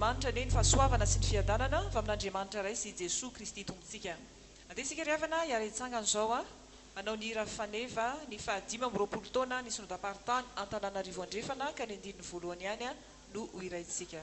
Andriamanitra anie ny fahasoavana sy ny fiadanana avy amin'Andriamanitra Ray sy Jesoa Kristy Tompontsika. Andeha isika ry havana hiara-hitsangana izao a, hanao ny hira faneva ny faha 25 taona ny Synodam-paritany Antananarivo Andrefana ka ny andininy voalohany ihany no ho hiraintsika.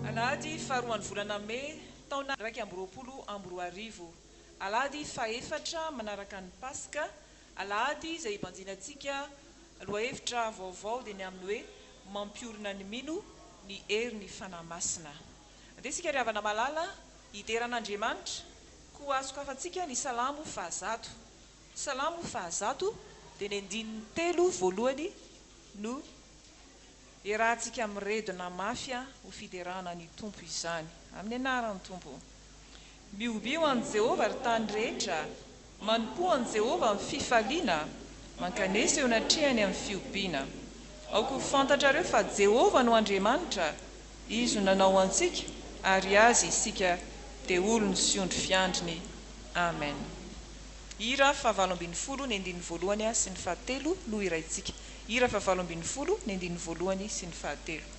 Alahady faharoan'ny volana Mey taona 2021. Alahady fahefatra manaraka ny Paska, Alahady izay hibanjinantsika lohahevitra vaovao dia ny amin'ny hoe Mampiorina ny mino ny herin'ny Fanahy Masina. Andeha isika ry havana malala hidera an'Andriamanitra, koa sokafantsika ny Salamo fahazato. Salamo fahazato dia ny andininy telo voalohany no iarahantsika miredona mafy ho fiderana ny Tompo izany. Amin'ny anaran'ny Tompo. Mihobia ho an'i Jehovah, ry tany rehetra. Manompoa an'i Jehovah amin'ny fifaliana, mankanesa eo anatrehany amin'ny fihobiana. Aoka ho fantatrareo fa Jehovah no Andriamanitra, Izy no nanao antsika, ary Azy isika, dia olony sy ondry fiandriny. Amen. Hira fahavalo ambin'ny folo ny andininy voalohany sy ny fahatelo no hiraintsika. Hira fahavalo ambin'ny folo ny andininy voalohany sy ny fahatelo.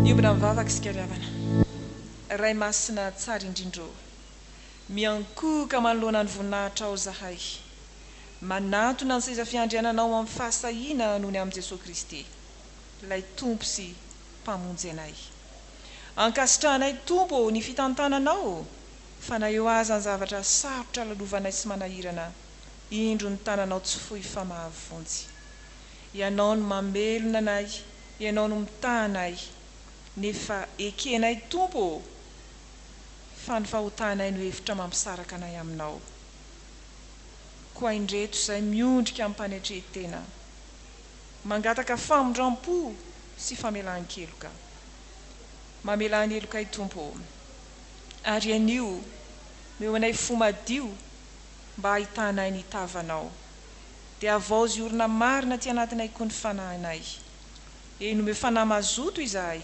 Miombona mivavaka isika ry havana. Ray Masina tsara indrindra ô. Miankohoka manoloana ny voninahitrao izahay. Manantona ny seza fiandriananao amin'ny fahasahiana noho ny amin'i Jesoa Kristy, ilay Tompo sy Mpamonjy anay. Ankasitrahanay Tompo ô ny fitantananao fa na eo aza ny zavatra sarotra lalovanay sy manahirana, indro ny tananao tsy fohy fa mahavonjy. Ianao no mamelona anay. Ianao no mitaha anay, nefa ekenay Tompo ô, fa ny fahotanay no hevitra mampisaraka anay Aminao. Koa indreto izay miondrika amim-panetren-tena, mangataka famindram-po sy famelan-keloka. Mamelà ny helokay Tompo ô. Ary anio, omeo anay fo madio mba hahitanay ny tavanao. Dia havaozy orina marina aty anatinay koa ny fanahinay. Eny, omeo fanahy mazoto izahay,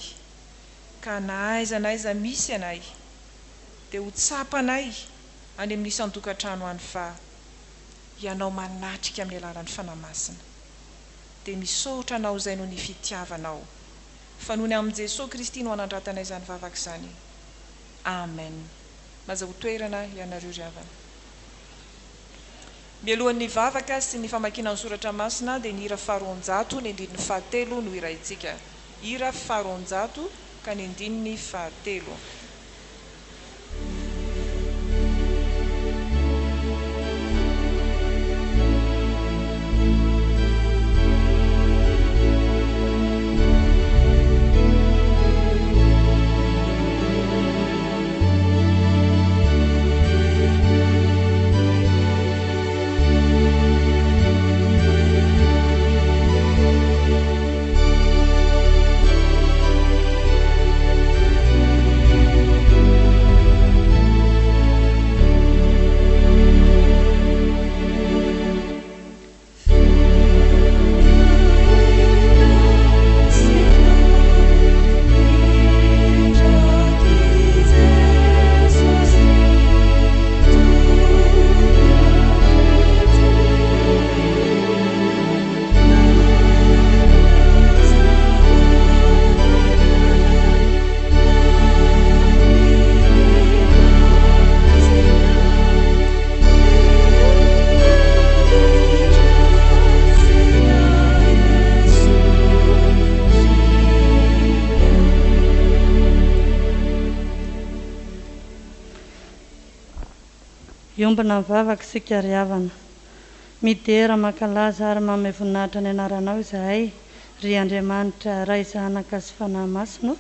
ka na aiza na aiza misy anay, dia ho tsapanay any amin'ny isan-tokantrano any fa Ianao manatrika amin'ny alalan'ny Fanahy Masina. Dia misaotra Anao izay noho ny fitiavanao. Fa noho ny amin'i Jesoa Kristy no anandratanay izany vavaka izany. Amen. Mazahoa toerana ianareo ry havana. Mialohan'ny vavaka sy ny famakiana ny soratra masina dia ny hira faharoanjato ny andininy fahatelo no hiraintsika. Hira faharoanjato ka ny andininy fahatelo. Hiombona mivavaka isika ry havana. Midera, mankalaza ary manome voninahitra ny anaranao izahay, ry Andriamanitra Ray Zanaka sy Fanahy Masina ô,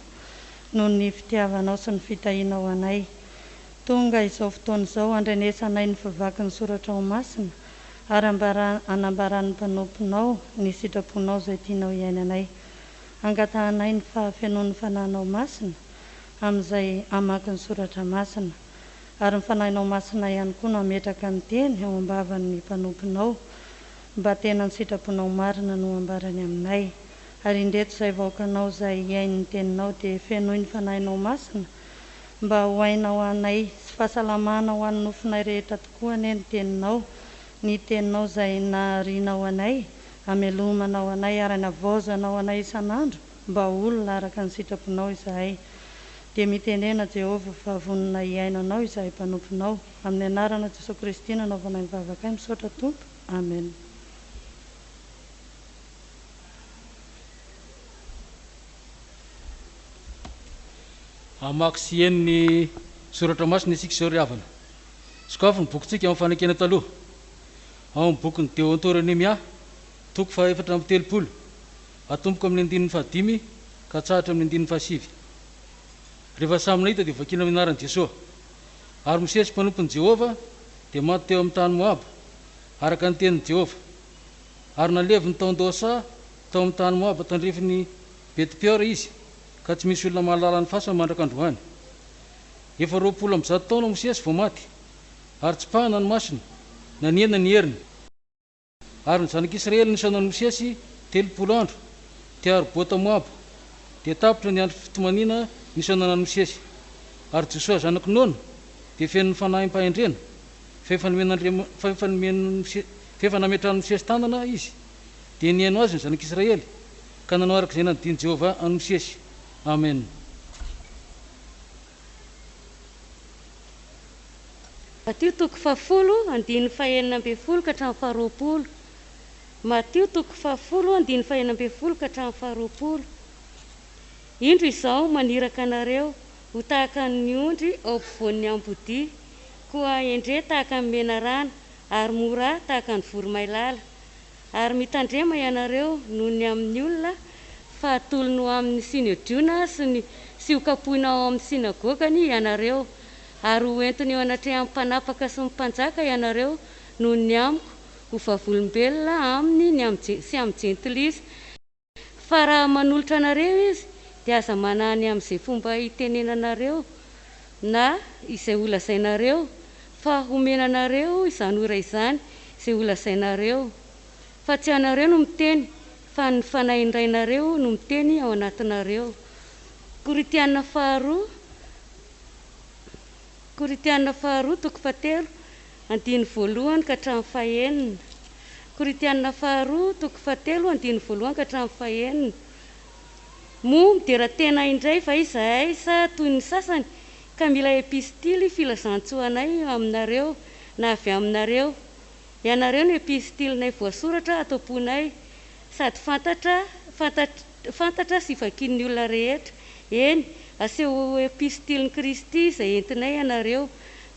noho ny fitiavanao sy ny fitahianao anay. Tonga izao fotoana izao handrenesanay ny fivakin'ny soratrao masina ary hanambaran'ny mpanomponao ny sitraponao izay tianao hiainanay. Angatahanay ny fahafenoan'ny Fanahinao Masina amin'izay hamaky ny soratra masina. Ary ny Fanahinao Masina ihany koa no hametraka ny teny ao am-bavan'ny mpanomponao mba tena ny sitraponao marina no hambarany aminay. Ary indreto izay vahoakanao izay hihaino ny teninao dia fenoy ny Fanahinao Masina Mba ho aina ho anay sy fahasalamana ho an'ny nofonay rehetra tokoa anie ny Teninao, ny Teninao izay naharianao anay, amelomanao anay ary anavaozanao anay isan'andro mba ho olona araka ny sitraponao izahay. Dia mitenena Jehovah fa vonona hihaino Anao izahay mpanomponao. Amin'ny anarana Jesoa Kristy nanaovanay ny vavakay misaotra Tompo. Amen. Hamaky sy hihaino ny Soratra Masina isika izao ry havana. Sokafy ny bokintsika amin'ny Fanekena Taloha. Ao amin'ny bokin'ny Deontoronomia, toko fahaefatra amby telopolo, atomboka amin'ny andininy fahadimy ka hatsahatra amin'ny andininy fahasivy. Rehefa samy nahita dia vakina amin'ny anaran'i Jesoa. Ary Mosesy mpanompon'i Jehovah dia maty teo amin'ny tany Moaba, araka ny tenin'i Jehovah. Ary naleviny tao an-dohasaha tao amin'ny tany Moaba tandrifin'i Beti-peora izy, ka tsy misy olona mahalala ny fasany mandraka androany. Efa 120 taona Mosesy vao maty, ary tsy pahana ny masony, na nihena ny heriny. Ary ny zanak'Israely nisaona an'i Mosesy 30 andro, teo Arobota Moaba, dia tapitra ny andro fitomaniana nisaonana an'i Mosesy. Ary Josoa zanak'i Nona dia feno ny fanahim-pahendrena, fa efa nomen'Andriam-, fa efa nomen'i Mose-, fa efa nametrahan'i Mosesy tanana izy, dia nihaino azy ny zanak'Israely, ka nanao araka izay nandidian'i Jehovah an'i Mosesy. Amen. Matio toko fahafolo, andininy fahenina ambin'ny folo ka hatramin'ny faharoapolo. Matio toko fahafolo, andininy fahenina ambin'ny folo ka hatramin'ny faharoapolo. Indro Izaho maniraka anareo ho tahaka ny ondry ao ampovoan'ny ambodia, koa hendre tahaka ny menarana, ary mora tahaka ny voromailala. Ary mitandrema ianareo noho ny amin'ny olona, Fa hatolony ho amin'ny Synedriona sy ny sy hokapohina ao amin'ny synagogany ianareo, ary ho entiny eo anatrehan'ny mpanapaka sy ny mpanjaka ianareo noho ny amiko, ho vavolombelona aminy ny amin'ny sy amin'ny jentilisa. Fa raha manolotra anareo izy, dia aza manahy ny amin'izay fomba hitenenanareo na izay holazainareo, fa homena anareo izany ora izany izay holazainareo. Fa tsy ianareo no miteny, fa ny Fanahin'ny Rainareo no miteny ao anatinareo. Korintiana faharoa Korintiana faharoa toko fahatelo, andininy voalohany ka hatramin'ny fahenina. Korintiana faharoa toko fahatelo, andininy voalohany ka hatramin'ny fahenina. Moa midera tena indray va izahay sa toy ny sasany ka mila epistily filazantsoa anay aminareo na avy aminareo? Ianareo no epistilinay voasoratra ato am-ponay, sady fantatra, fantatra sy vakin'ny olona rehetra. Eny, aseho ho epistilin'i Kristy izay entinay ianareo.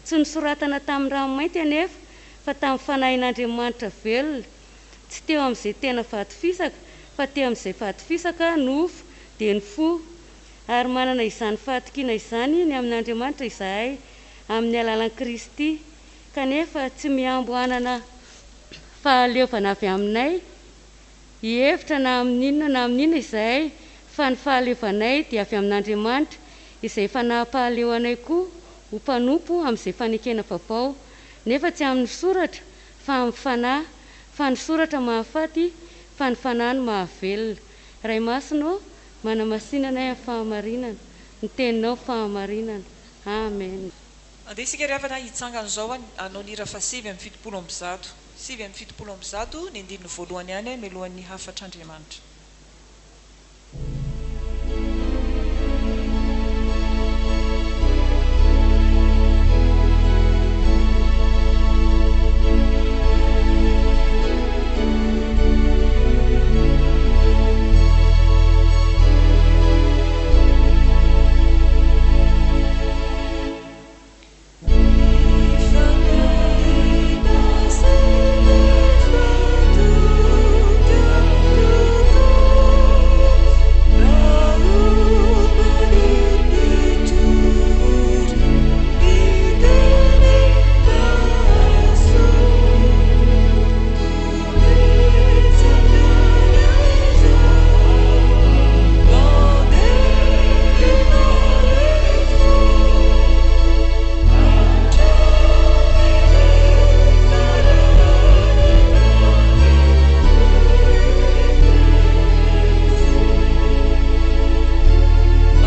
Tsy nosoratana tamin'ny ranomainty anefa, fa tamin'ny Fanahin'Andriamanitra velona, tsy teo amin'izay tena vato fisaka, fa teo amin'izay vato fisaka nofo, dia ny fo. Ary manana izany fahatokiana izany ny amin'Andriamanitra izahay, amin'ny alalan'i Kristy. Kanefa tsy mihambo hanana fahaleovana avy aminay hihevitra na amin'inona na amin'inona izahay, fa ny fahaleovanay dia avy amin'Andriamanitra, izay efa nampahaleo anay koa ho mpanompo amin'izay fanekena vaovao, nefa tsy amin'ny soratra, fa amin'ny Fanahy, fa ny soratra mahafaty, fa ny Fanahy no mahavelona. Ray Masina ô, manamasina anay amin'ny fahamarinana, ny Teninao fahamarinana. Amen. Andeha isika ry havana hitsangana izao hanao ny hira faha 179. 179 ny andininy voalohany ihany mialohan'ny hafatr'Andriamanitra.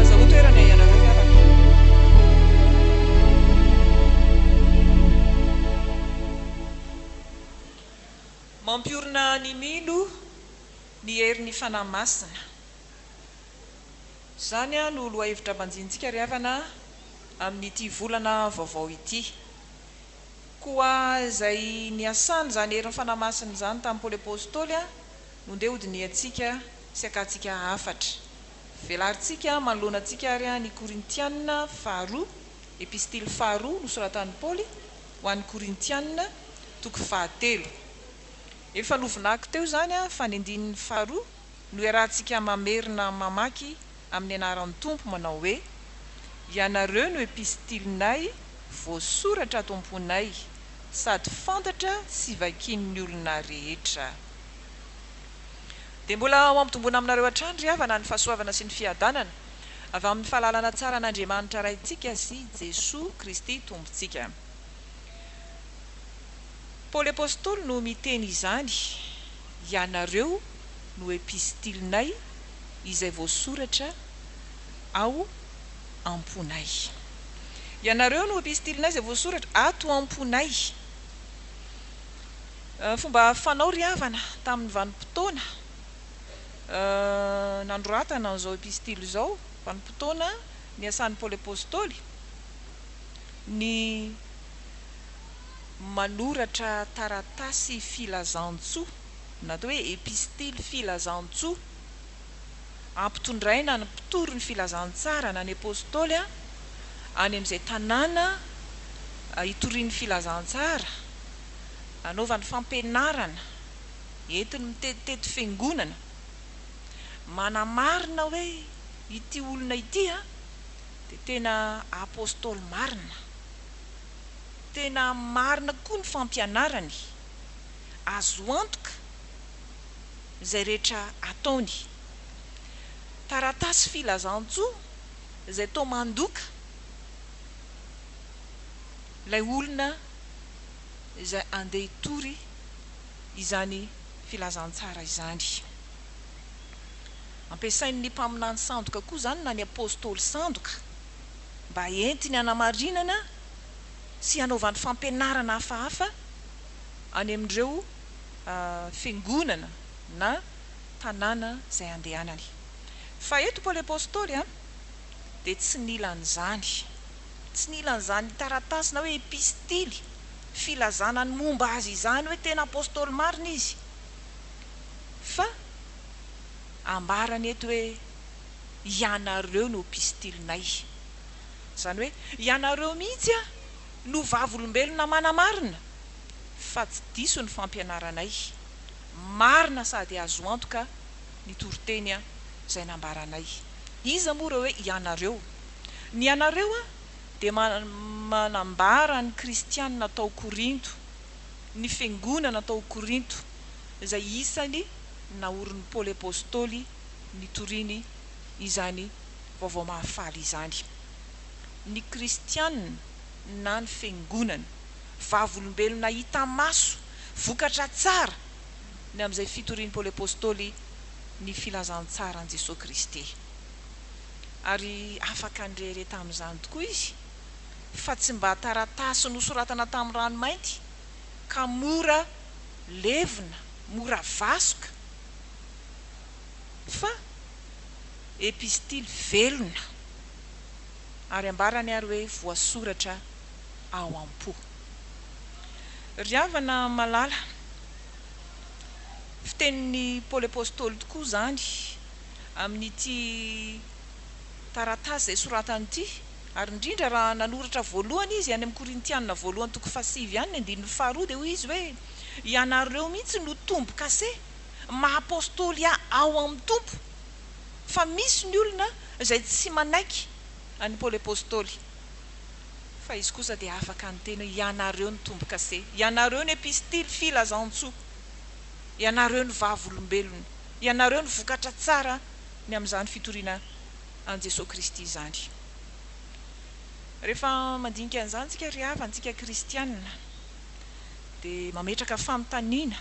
Azahoa toerana ianareo ry havana. Mampiorina ny mino ny herin'ny Fanahy Masina. Izany no lohahevitra banjinintsika ry havana amin'ity volana vaovao ity. Koa izay niasany izany herin'ny Fanahy Masina izany tamin'i Paoly Apostoly no ndeha hodinihantsika sy hakantsika hafatra. Velarintsika manoloana antsika ary ny Korintiana faharoa, epistily faharoa nosoratan'i Paoly ho an'ny Korintiana, toko fahatelo. Efa novinako teo izany fa ny andininy faharoa no iarahantsika mamerina mamaky amin'ny anaran'ny Tompo manao hoe, Ianareo no epistilinay voasoratra ato am-ponay sady fantatra sy vakian'ny olona rehetra. Dia mbola ho ampitomboina aminareo hatrany ry havana ny fahasoavana sy ny fiadanana avy amin'ny fahalalana tsara an'Andriamanitra Raintsika sy Jesoa Kristy Tompontsika. Paoly Apostoly no miteny izany, Ianareo no epistilinay izay voasoratra ao am-ponay. Ianareo no epistilinay izay voasoratra ato am-ponay. Fomba fanao ry havana tamin'ny vanim-potoana nanoratana an'izao epistily izao, vanim-potoana niasan'i Paoly Apostoly, ny manoratra taratasy filazantsoa, na atao hoe epistily filazantsoa, ampitondraina ny mpitory ny filazantsara na ny apostoly any amin'izay tanàna hitoriany filazantsara, anaovany fampianarana, entiny mitetitety fiangonana. Manamarina hoe ity olona ity dia tena apostoly marina. Tena marina koa ny fampianarany. Azo antoka izay rehetra ataony. Taratasy filazantsoa izay toa mandoka ilay olona izay andeha hitory izany filazantsara izany. Ampiasain'ny mpaminany sandoka koa izany na ny apostoly sandoka mba entiny hanamarinana sy hanaovany fampianarana hafahafa any amin'ireo fiangonana na tanàna izay andehanany. Fa eto Paoly Apostoly dia tsy nila an'izany. Tsy nila an'izany taratasy na hoe epistily filazana ny momba azy izany hoe tena apostoly marina izy. Fa ambarany eto hoe ianareo no epistilinay. Izany hoe ianareo mihitsy no vavolombelona manamarina fa tsy diso ny fampianaranay. Marina sady azo antoka ny toriteny izay nambaranay. Iza moa ireo hoe ianareo? Ny ianareo dia manambara ny kristianina tao Korinto, ny fiangonana tao Korinto, izay isany naorin'i Paoly Apostoly nitoriany izany vaovao mahafaly izany. Ny kristianina na ny fiangonana, vavolombelona hita maso, vokatra tsara ny amin'izay fitorian'i Paoly Apostoly ny filazantsaran'i Jesoa Kristy. Ary afaka nirehareha tamin'izany tokoa izy, fa tsy mba taratasy nosoratana tamin'ny rano mainty ka mora levona, mora vasoka, fa epistily velona, ary ambarany ary hoe voasoratra ao am-po. Ry havana malala, fitenin'i Paoly Apostoly tokoa izany amin'ity taratasy izay soratany ity, ary indrindra raha nanoratra voalohany izy any amin'ny Korintiana voalohany toko fahasivy any ny andininy faharoa dia hoy izy hoe, Ianareo mihitsy no tombo-kase maha apostoly ahy ao amin'ny Tompo, fa misy ny olona izay tsy manaiky an'i Paoly Apostoly. Fa izy kosa dia afaka niteny hoe, Ianareo no tombo-kase, ianareo no epistily filazantsoa, ianareo no vavolombelona, ianareo no vokatra tsara ny amin'izany fitoriana an'i Jesoa Kristy izany. Rehefa mandinika an'izany isika ry havana, isika kristiana, dia mametraka fanontaniana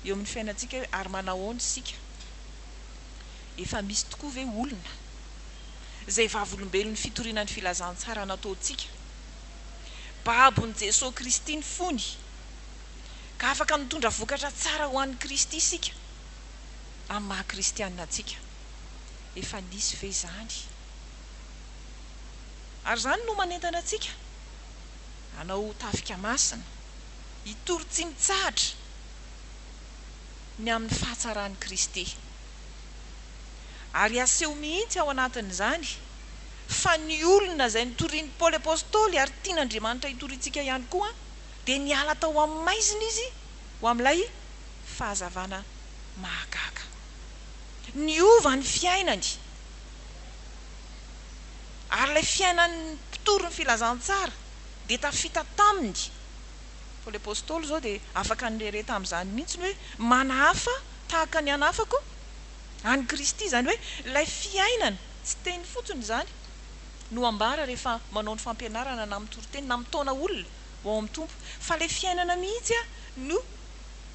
eo amin'ny fiainantsika hoe ary manahoana isika? Efa misy tokoa ve olona izay vavolombelon'ny fitoriana ny filazantsara nataontsika? Babon'i Jesoa Kristy ny fony, ka afaka mitondra vokatra tsara ho an'i Kristy isika amin'ny maha kristiana antsika. Efa nisy ve izany? Ary izany no manentana antsika hanao tafika masina, hitory tsy mitsahatra ny amin'ny fahatsaran'i Kristy. Ary aseho mihitsy ao anatin'izany fa ny olona izay notorian'i Paoly Apostoly ary tian'Andriamanitra hitoriantsika ihany koa dia niala tao amin'ny maizina izy ho amin'ilay fahazavana mahagaga. Niova ny fiainany. Ary ilay fiainan'ny mpitory ny filazantsara dia tafita taminy. Paoly Apostoly izao dia afaka nirehareha tamin'izany mihitsy hoe manahafa tahaka ny hanafako an'i Kristy. Izany hoe ilay fiainana, tsy teny fotsiny izany no ambara rehefa manao ny fampianarana na mitory teny na mitaona olona ho ao amin'ny Tompo, fa ilay fiainana mihitsy no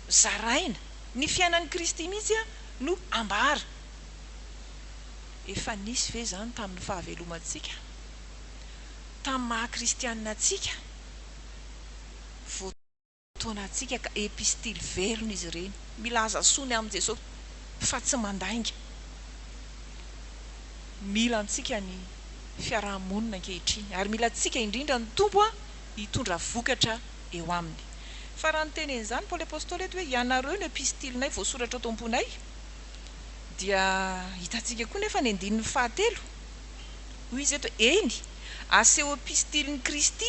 zaraina, ny fiainan'i Kristy mihitsy no ambara. Efa nisy ve izany tamin'ny fahavelomantsika, tamin'ny maha kristianina antsika? Voataona antsika ka epistily velona izy ireny, milaza soa ny amin'i Jesosy fa tsy mandainga. Mila antsika ny fiaraha-monina ankehitriny ary mila antsika indrindra ny Tompo hitondra vokatra eo aminy. Fa raha niteny an'izany Paoly Apostoly eto hoe ianareo no epistilinay voasoratra ato am-ponay dia hitantsika koa nefa ny andininy fahatelo. Hoy izy eto, Eny, aseho epistilin'i Kristy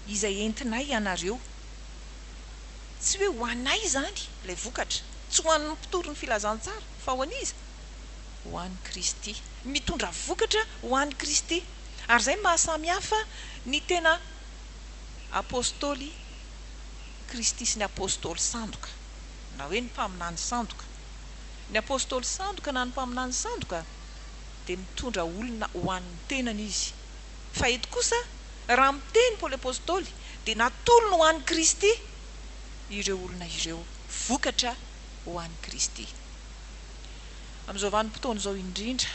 izay entinay ianareo. Tsy hoe ho anay izany ilay vokatra, tsy ho an'ny mpitory ny filazantsara, fa ho an'iza? ho an'i Kristy. Mitondra vokatra ho an'i Kristy. Ary izay no maha samy hafa ny tena Apostoly Kristy sy ny Apostoly sandoka, na hoe ny mpaminany sandoka. Ny Apostoly sandoka na ny mpaminany sandoka dia mitondra olona ho an'ny tenany izy. Fa eto kosa, raha miteny Paoly Apostoly dia natolony ho an'i Kristy ireo olona ireo, vokatra ho an'i Kristy. Amin'izao vanim-potoana izao indrindra,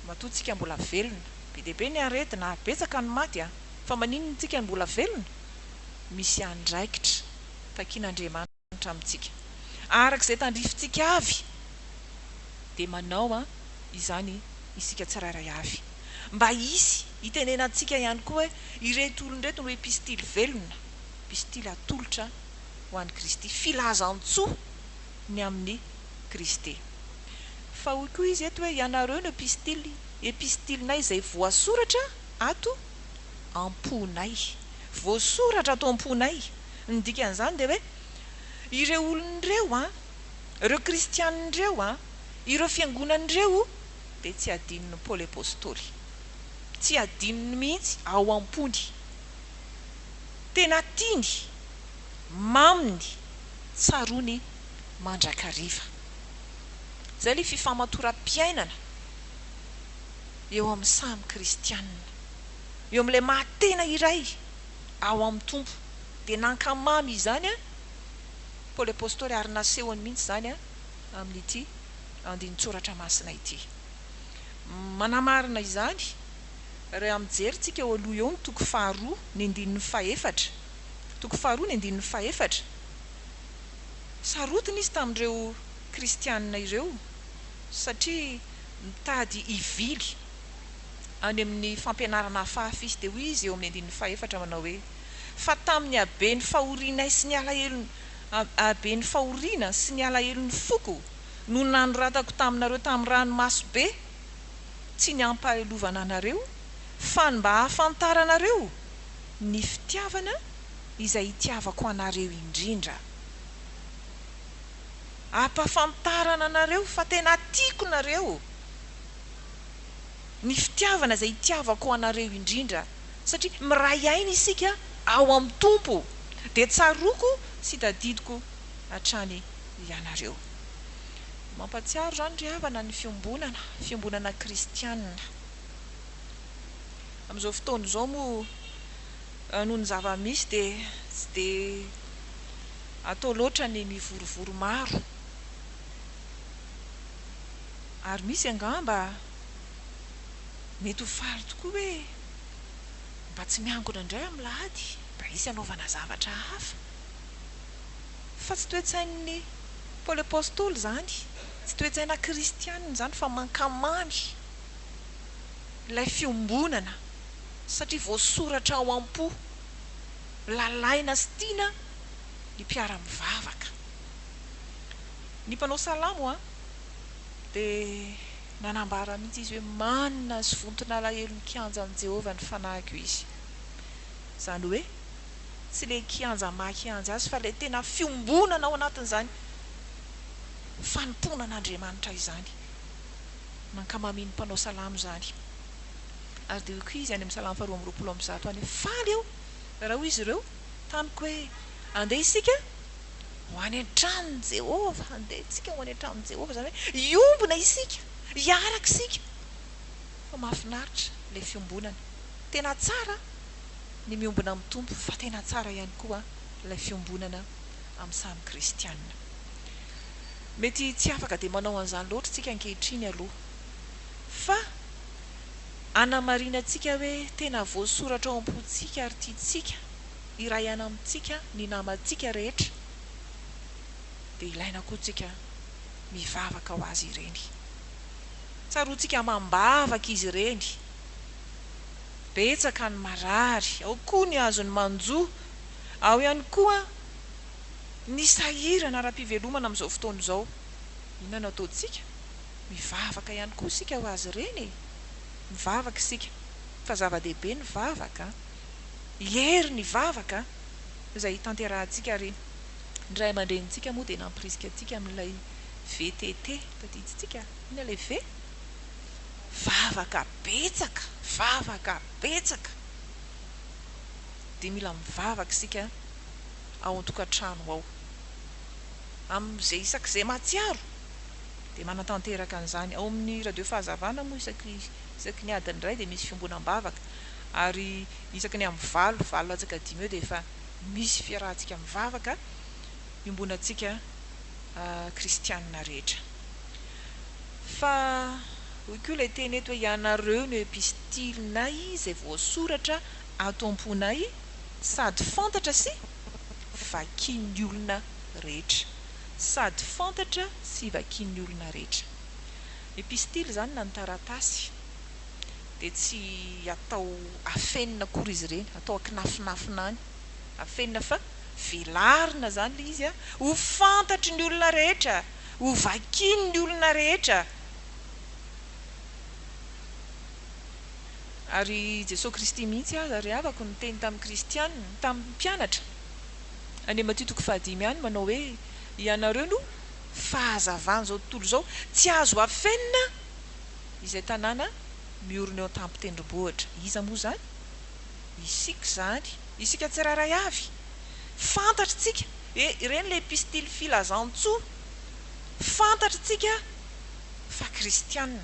matoa tsika mbola velona, be dia be ny aretina ary betsaka ny maty an! Fa maninona tsika no mbola velona? Misy andraikitra takian'Andriamanitra amintsika. Araka izay tandrifintsika avy dia manao an izany isika tsirairay avy. Mba hisy hitenenantsika ihany koa hoe ireto olona ireto no epistily velona, epistily atolotra ho an'i Kristy, filazantsoa ny amin'i Kristy. Fa hoy koa izy eto hoe ianareo no epistily, epistilinay izay voasoratra ato am-ponay. Voasoratra ato am-ponay. Ny dikan'izany dia hoe ireo olona ireo an, ireo kristianina ireo an, ireo fiangonana ireo dia tsy adinon'i Paoly Apostoly. Tsy adinony mihitsy ao am-pony. Tena tiany, maminy, tsaroany mandrakariva. Izay ilay fifamatoram-piainana eo amin'ny samy kristianina. Eo amin'ilay maha tena iray ao amin'ny Tompo. Dia nankamamy izany Paoly Apostoly ary nasehony mihitsy izany amin'ity andinin-tsoratra masina ity. Manamarina izany raha mijery tsika eo aloha eo ny toko faharoa ny andininy fahefatra. Toko faharoa ny andininy fahefatra. Sarotiny izy tamin'ireo kristianina ireo satria mitady hivily any amin'ny fampianarana hafahafa izy. Dia hoy izy eo amin'ny andininy fahefatra manao hoe, Fa tamin'ny haben'ny fahorianay sy ny alahelon haben'ny fahoriana sy ny alahelon'ny foko no nanoratako taminareo tamin'ny ranomaso be, tsy ny hampahelovana anareo, fa ny mba hahafantaranareo ny fitiavana izay itiavako anareo indrindra. Ampafantarana anareo fa tena tiako nareo. Ny fitiavana izay itiavako anareo indrindra. Satria miray aina isika ao amin'ny Tompo. Dia tsaroako sy tadidiko hatrany ianareo. Mampatsiaro izany ry havana ny fiombonana, fiombonana kristianina. Amin'izao fotoana izao moa noho ny zava-misy dia tsy dia atao loatra ny mivorivory maro. Ary misy angamba mety ho faly tokoa hoe mba tsy miangona indray amin'ny lahady, mba hisy hanaovana zavatra hafa. Fa tsy toe-tsain'ny Paoly Apostoly izany, tsy toe-tsaina kristianina izany fa mankamamy ilay fiombonana satria voasoratra ao am-po, lalaina sy tiana ny mpiara-mivavaka. Ny mpanao salamo dia nanambara mihitsy izy hoe manina sy vonton'alahelo ny kianjan'i Jehovah ny fanahiko izy. Izany hoe tsy ilay kianja maha kianja azy fa ilay tena fiombonana ao anatin'izany fanompoana an'Andriamanitra izany. Nankamamian'ny mpanao salamo izany. Ary dia hoy koa izy any amin'ny salamo faharoa amby roapolo amby zato any hoe, Faly aho raha hoy izy ireo tamiko hoe, Andeha isika ho any an-tranon'i Jehovah. Andeha isika ho any an-tranon'i Jehovah, izany hoe hiombona isika, hiaraka isika. Fa mahafinaritra ilay fiombonana. Tena tsara ny miombona amin'ny Tompo, fa tena tsara ihany koa ilay fiombonana amin'ny samy kristiana. Mety tsy afaka dia manao an'izany loatra isika ankehitriny aloha. Fa hanamarinantsika hoe tena voasoratra ao am-pontsika ary tiantsika hiray aina amintsika ny namantsika rehetra, dia ilaina koa tsika mivavaka ho azy ireny. Tsaroantsika amam-bavaka izy ireny. Betsaka ny marary, ao koa ny azon'ny manjo, ao ihany koa ny sahirana ara-pivelomana amin'izao fotoana izao. Inona no ataontsika? Mivavaka ihany koa isika ho azy ireny e! Mivavaka isika. Fa zava-dehibe ny vavaka an! Hery ny vavaka izay hitanterahantsika ary ny ray aman-drenintsika moa dia nampirisika antsika amin'ilay VTT. Tadidintsika? Inona ilay V? Vavaka betsaka, vavaka betsaka. Dia mila mivavaka isika ao an-tokantrano ao. Amin'izay isak'izay mahatsiaro dia manatanteraka an'izany. Ao amin'ny Radio Fahazavana moa isaky isaky ny adiny iray dia misy fiombonam-bavaka ary isaky ny amin'ny valo, valo latsaka dimy eo dia efa misy fiarahantsika mivavaka iombonantsika kristianina rehetra. Fa hoy koa ilay teny eto hoe ianareo no epistilinay izay voasoratra ato am-ponay sady fantatra sy vakian'ny olona rehetra. Sady fantatra sy vakian'ny olona rehetra. Epistily izany na ny taratasy dia tsy atao afenina akory izy ireny, atao ankinafinafina any. Afenina fa velarina izany ilay izy ho fantatry ny olona rehetra, ho vakian'ny olona rehetra. Ary i Jesoa Kristy mihitsy aza ry havako niteny tamin'ny kristiana, tamin'ny mpianatra, any Matio toko fahadimy any manao hoe, Ianareo no fahazavan'izao tontolo izao, tsy azo afenina izay tanàna miorina eo an-tampon-tendrombohitra. Iza moa izany? Isika izany, isika tsirairay avy. Fantatr'tsika, hoe ireny ilay epistily filazantsoa, fantatr'tsika fa kristiana.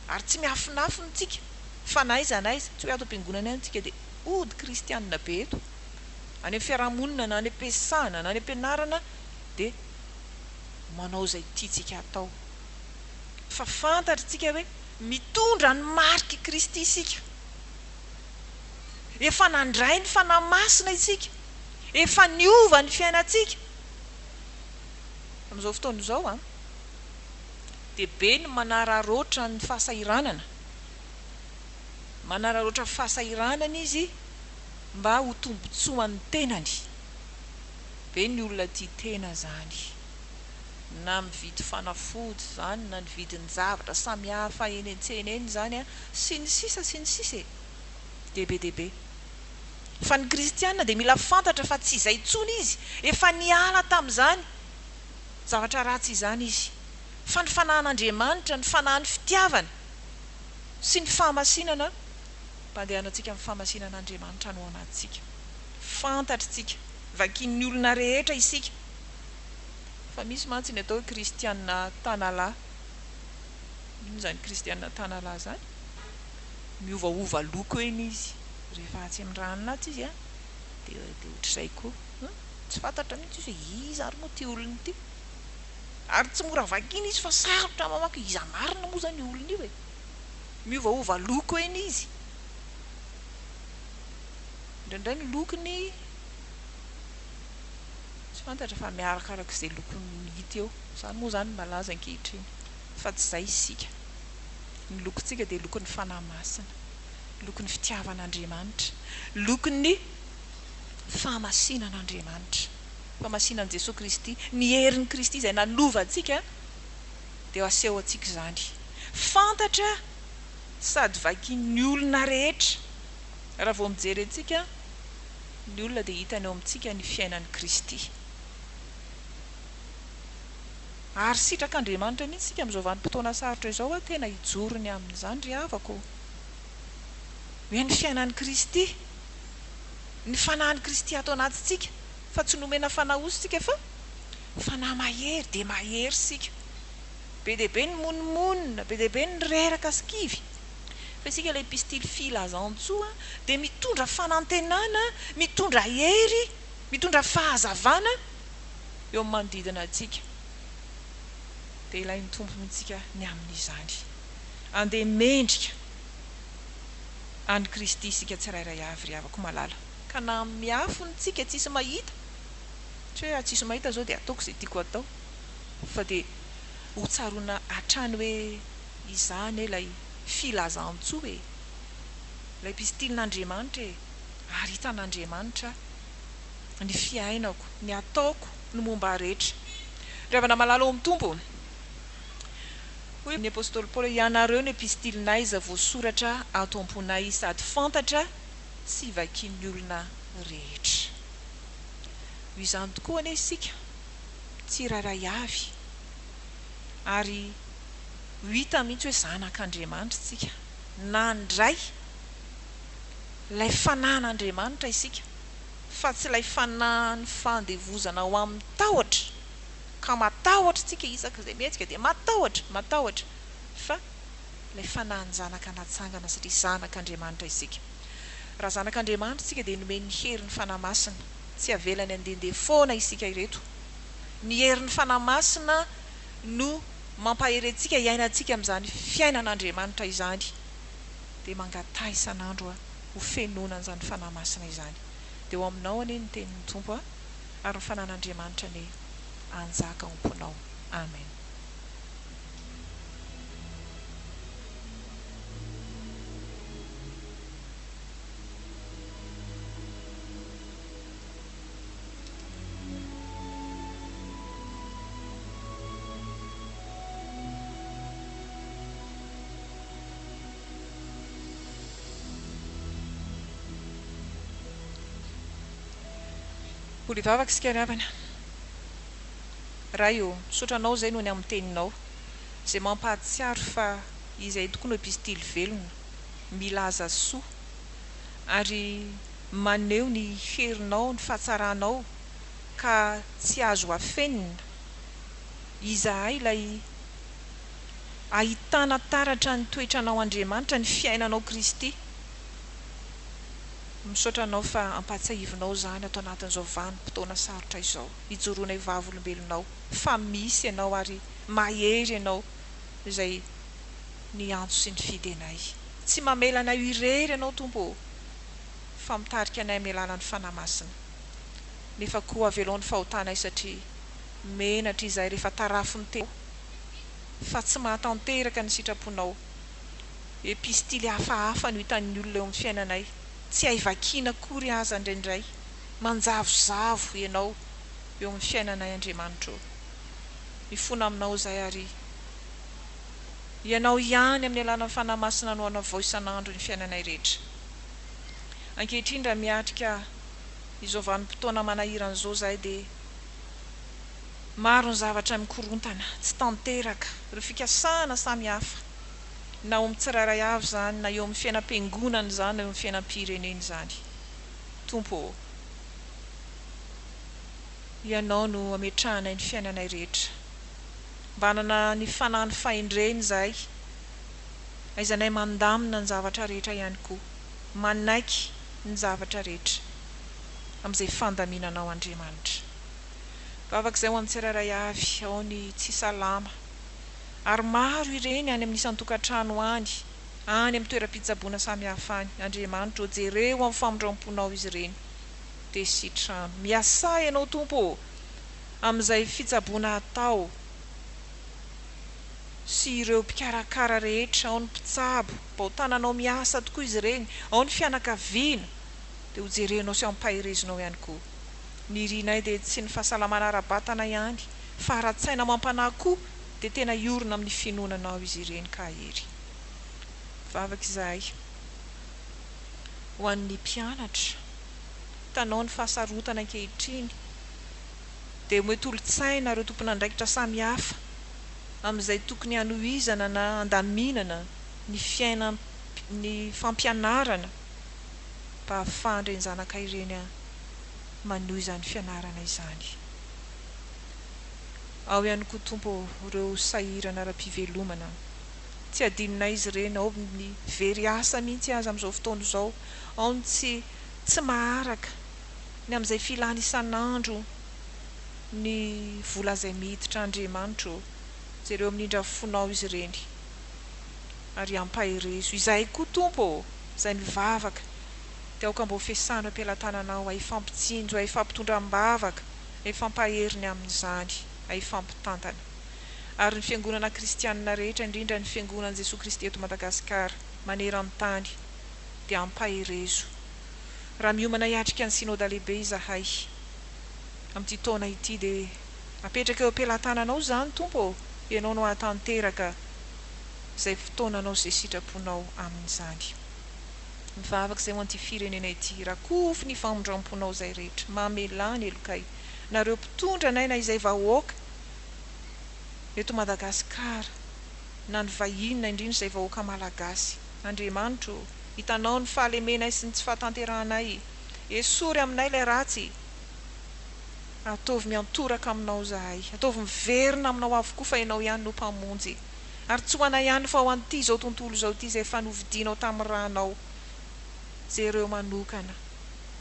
Ary tsy miafinafina tsika fa na aiza na aiza, tsy hoe ato am-piangonana ihany tsika dia hody kristianina be eto. Any amin'ny fiaraha-monina na any am-piasana na any am-pianarana dia manao izay tiantsika hatao. Fa fantatr'tsika hoe mitondra ny marik'i Kristy isika. Efa nandray ny Fanahy Masina isika. Efa niova ny fiainantsika. Amin'izao fotoana izao an. dia be ny manararaotra ny fahasahiranana. Manararaotra fahasahiranana izy mba ho tombontsoan'ny tenany. Be ny olona tia tena izany. Na mividy fanafody izany, na ny vidin-javatra samihafa eny an-tsena eny izany, sy ny sisa sy ny sisa e! Dia be dia be. Fa ny kristiana dia mila fantatra fa tsy izay intsony izy, efa niala tamin'izany. Zavatra ratsy izany izy. Fa ny fanahin'Andriamanitra, ny fanahin'ny fitiavana sy ny fahamasinana, mpandehanantsika amin'ny fahamasinan'Andriamanitra no ao anatintsika. Fantatr'tsika, vakian'ny olona rehetra isika. Fa misy mantsy ny atao hoe kristiana tanalahy. Inona izany kristiana tanalahy izany? Miovaova loko eny izy. Rehefa atsy amin'ny rano atsy izy dia dia ohatr'izay koa. Tsy fantatra mihitsy izy hoe iza ary moa ity olona ity. Ary tsy mora vakiana izy fa sarotra mamaky hoe iza marina moa izany io olona io e. Miovaova loko eny izy. Indraindray ny lokony tsy fantatra fa miarakaraka izay lokony hita eo. Izany moa izany no malaza ankehitriny. Fa tsy izay isika. Ny lokontsika dia lokon'ny Fanahy Masina. Lokon'ny fitiavan'Andriamanitra. Lokon'ny fahamasinan'Andriamanitra, fahamasinan'i Jesoa Kristy, ny herin'i Kristy izay nanova antsika dia aseho antsika izany. Fantatra sady vakin'ny olona rehetra. Raha vao mijery antsika ny olona dia hitany eo amintsika ny fiainan'i Kristy. Ary sitrak'Andriamanitra mihitsy isika amin'izao vanim-potoana sarotra izao aho tena hijoro ny amin'izany ry havako. Hoe ny fiainan'i Kristy. Ny Fanahin'i Kristy ato anatintsika, fa tsy nomena fanahy osa isika fa Fanahy mahery, dia mahery isika. Be dia be ny monomonona, be dia be ny reraka sy kivy. Fa isika ilay epistily filazantsoa dia mitondra fanantenana, mitondra hery, mitondra fahazavana eo amin'ny manodidina antsika. Dia ilain'ny Tompo mihitsy isika ny amin'izany. Andeha mendrika. An'i Kristy isika tsirairay avy ry havako malala. Ka na miafina tsika tsisy mahita, tsy hoe tsisy mahita zao dia ataoko izay tiako atao, fa dia ho tsaroana hatrany hoe izaho anie ilay filazantsoa e, ilay epistilin'Andriamanitra e, ary hitan'Andriamanitra ny fiainako, ny ataoko, ny momba ahy rehetra. Ry havana malala ao amin'ny Tompo. Hoy ny apostoly Paoly hoe, Ianareo no epistilinay izay voasoratra ato am-ponay sady fantatra sy vakin'ny olona rehetra. Ho izany tokoa anie isika tsirairay avy, ary ho Ho hita mihitsy hoe zanak'Andriamanitra isika. Nandray ilay fanahin'Andriamanitra isika, fa tsy ilay fanahin'ny fahandevozana ho amin'ny tahotra, ka matahotra isika isak'izay mihetsika dia matahotra, matahotra, fa ilay fanahin'ny zanaka natsangana satria zanak'Andriamanitra isika. Raha zanak'Andriamanitra isika dia nomeny ny herin'ny Fanahy Masina. Tsy avelany handehandeha foana isika ireto. Ny herin'ny Fanahy Masina no mampahery antsika hiainantsika amin'izany fiainan'Andriamanitra izany. Dia mangataha isan'andro ho fenoina an'izany Fanahy Masina izany. Dia ho aminao anie ny tenin'ny Tompo ary ny Fanahin'Andriamanitra anie hanjaka ao am-ponao. Amen. Mbola hivavaka isika ry havana. Ray ô, misaotra Anao izay noho ny amin'ny Teninao, izay mampahatsiaro fa Izahay tokoa no epistily velona, milaza soa, ary maneho ny herinao, ny fahatsaranao, ka tsy azo afenina. Izahay ilay ahitana taratra ny toetranao Andriamanitra, ny fiainanao Kristy. Misaotra Anao fa ampahatsiahivinao izany ato anatin'izao vanim-potoana sarotra izao. Ijoroanay vavolombelonao fa misy Ianao ary mahery Ianao izay niantso sy nifidy anay. Tsy mamela anay ho irery Ianao Tompo ô, fa mitarika anay amin'ny alalan'ny Fanahy Masina. Nefa koa avelao ny fahotanay satria menatra izahay rehefa tarafin'ny Teninao fa tsy mahatanteraka ny sitraponao. Epistily hafahafa no hitan'ny olona eo amin'ny fiainanay, tsy hay vakiana akory aza indraindray. Manjavozavo Ianao eo amin'ny fiainanay Andriamanitra ô. Mifona Aminao izahay ary Ianao ihany amin'ny alalan'ny Fanahy Masina no hanavao isan'andro ny fiainanay rehetra. Ankehitriny raha miatrika izao vanim-potoana manahirana izao izahay dia maro ny zavatra mikorontana, tsy tanteraka, ireo fikasana samihafa, na ao amin'ny tsirairay avy izany, na eo amin'ny fiainam-piangonana izany, na eo amin'ny fiainam-pirenena izany. Tompo ô, Ianao no ametrahanay ny fiainanay rehetra. Mba hanana ny fanahin'ny fahendrena izahay, aizanay mandamina ny zavatra rehetra ihany koa, manaiky ny zavatra rehetra amin'izay fandaminanao Andriamanitra. Vavaka izay ho an'ny tsirairay avy, ao ny tsy salama, ary maro ireny any amin'ny isan-tokantrano any, any amin'ny toeram-pitsaboana samihafa any. Andriamanitra ô, jereo amin'ny famindram-ponao izy ireny, dia sitrano. Miasà Ianao Tompo ô, amin'izay fitsaboana atao sy ireo mpikarakara rehetra, ao ny mpitsabo, bao tananao miasa tokoa izy ireny, ao ny fianakaviana, dia ho jerenao sy ampaherezinao ihany koa. Ny irinay dia tsy ny fahasalamana ara-batana ihany fa ara-tsaina amam-panahy koa dia tena hiorina amin'ny finoana Anao izy ireny ka hahery. Mivavaka izahay ho an'ny mpianatra. Hitanao ny fahasarotana ankehitriny dia omeo tolo-tsaina ireo tompon'andraikitra samihafa amin'izay tokony hanohizana na handaminana ny fiainam ny fampianarana mba hahafahan'ireny zanaka ireny manohy izany fianarana izany. Ao ihany koa Tompo ô, ireo sahirana ara-pivelomana. Tsy adinonay izy ireny, ao ny very asa mihitsy aza amin'izao fotoana izao, ao ny tsy tsy maharaka ny amin'izay filany isan'andro ny vola izay miditra Andriamanitra ô, jereo amin'ny indra fonao izy ireny ary ampaherezo izahay koa Tompo ô, izay mivavaka dia aoka mba ho fesano am-pelatananao ahy hifampitsinjo ahy hifampitondra am-bavaka ahy hifampahery ny amin'izany ahy hifampitantana ary ny fiangonana kristianina rehetra indrindra ny fiangonan'i Jesoa Kristy eto Madagasikara maneran-tany dia ampaherezo Raha miomana hiatrika ny Synoda Lehibe izahay amin'ity taona ity dia apetraka eo am-pelatananao izany Tompo ô, Ianao no hahatanteraka izay fotoananao sy izay sitraponao amin'izany. Mivavaka izay ho an'ity firenena ity, rakofy ny famindramponao izay rehetra, mamelà ny helokay, nareo mpitondra anay na izay vahoaka eto Madagasikara. na ny vahiny na indrindra izay vahoaka Malagasy. Andriamanitra ô, hitanao ny fahalemenay sy ny tsy fahatanterahanay. Esory aminay ilay ratsy. Ataovy miantoraka aminao izahay. Ataovy miverina aminao avokoa fa Ianao ihany no Mpamonjy. Ary tsy ho anay ihany fa ho an'ity izao tontolo izao ity izay efa novidianao tamin'ny rànao. Jereo manokana.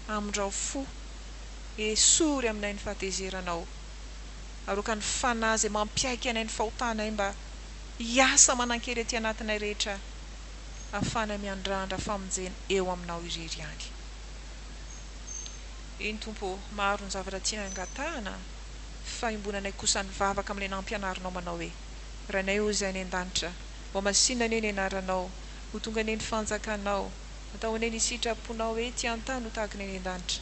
Amindrao fo. Esory aminay ny fahatezeranao. Aroaka ny Fanahy izay mampiaiky anay ny fahotanay mba hiasa manan-kery aty anatinay rehetra ahafahanay miandrandra famonjena eo aminao irery ihany. Eny Tompo ô, maro ny zavatra tianay angatahana fa iombonanay kosa ny vavaka amin'ilay nampianarinao manao hoe, Rainay ô izay any an-danitra, hohamasinina anie ny anaranao, ho tonga anie ny fanjakanao, atao anie ny sitraponao ety an-tany ho tahaka ny any an-danitra.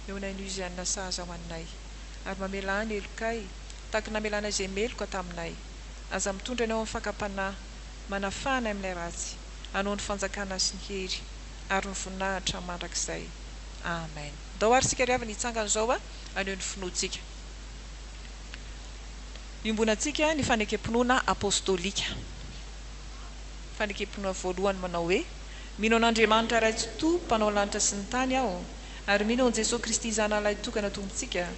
Eo anay no izay hanina sahaza ho anay. Ary mamelà ny helokay, tahaka ny namelanay izay meloka taminay. Aza mitondra anay ao amin'ny fakam-panahy, manafaha anay amin'ilay ratsy, anao ny fanjakana sy ny hery ary ny voninahitra mandrakizay. Amen. Ndao ary isika ry havana hitsangana izao haneho ny finoantsika. Iombonantsika ny fanekem-pinoana apostolika. Fanekem-pinoana voalohany manao hoe, Mino an'Andriamanitra Ray Tsitoha, Mpanao lanitra sy ny tany aho, ary mino an'i Jesoa Kristy Zanalahy tokana Tompontsika,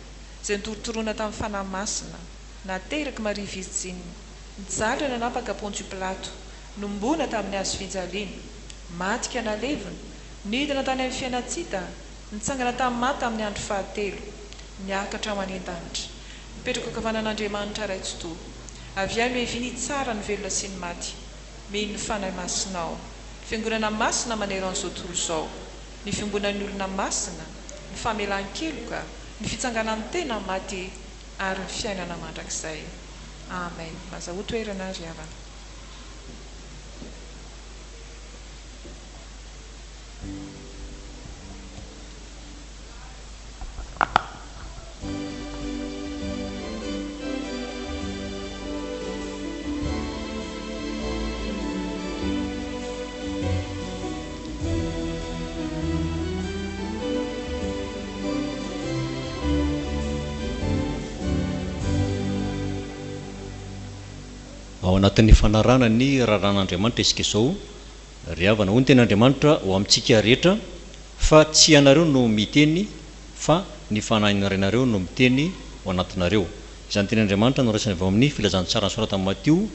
izay notorotoroina tamin'ny Fanahy Masina, naterak'i Maria Virjiny, nijaly raha nanapaka Pontio Pilato, Nomboana tamin'ny hazo fijaliana, maty ka nalevina, nidina tany amin'ny fiainan-tsita, nitsangana tamin'ny maty tamin'ny andro fahatelo, niakatra ho any an-danitra, nipetraka ankavanan'Andriamanitra Ray Tsitoha. Avy any hoeviny hitsara ny velona sy ny maty. Mino ny Fanahy Masinao, ny Fiangonana masina maneran'izao tontolo izao, ny fiombonan'ny olona masina, ny famelan-keloka, ny fitsanganan'ny tena maty ary ny fiainana mandrakizay. Amen. Mazahoa toerana ry havana. Ao anatin'ny fanarahana ny raharahan'Andriamanitra isika izao, ry havana. Hoy ny Tenin'Andriamanitra ho amintsika rehetra, Fa tsy ianareo no miteny, fa ny Fanahin'ny Rainareo no miteny ao anatinareo. Izany Tenin'Andriamanitra noraisina avy ao amin'ny Filazantsara nosoratan'i Matio,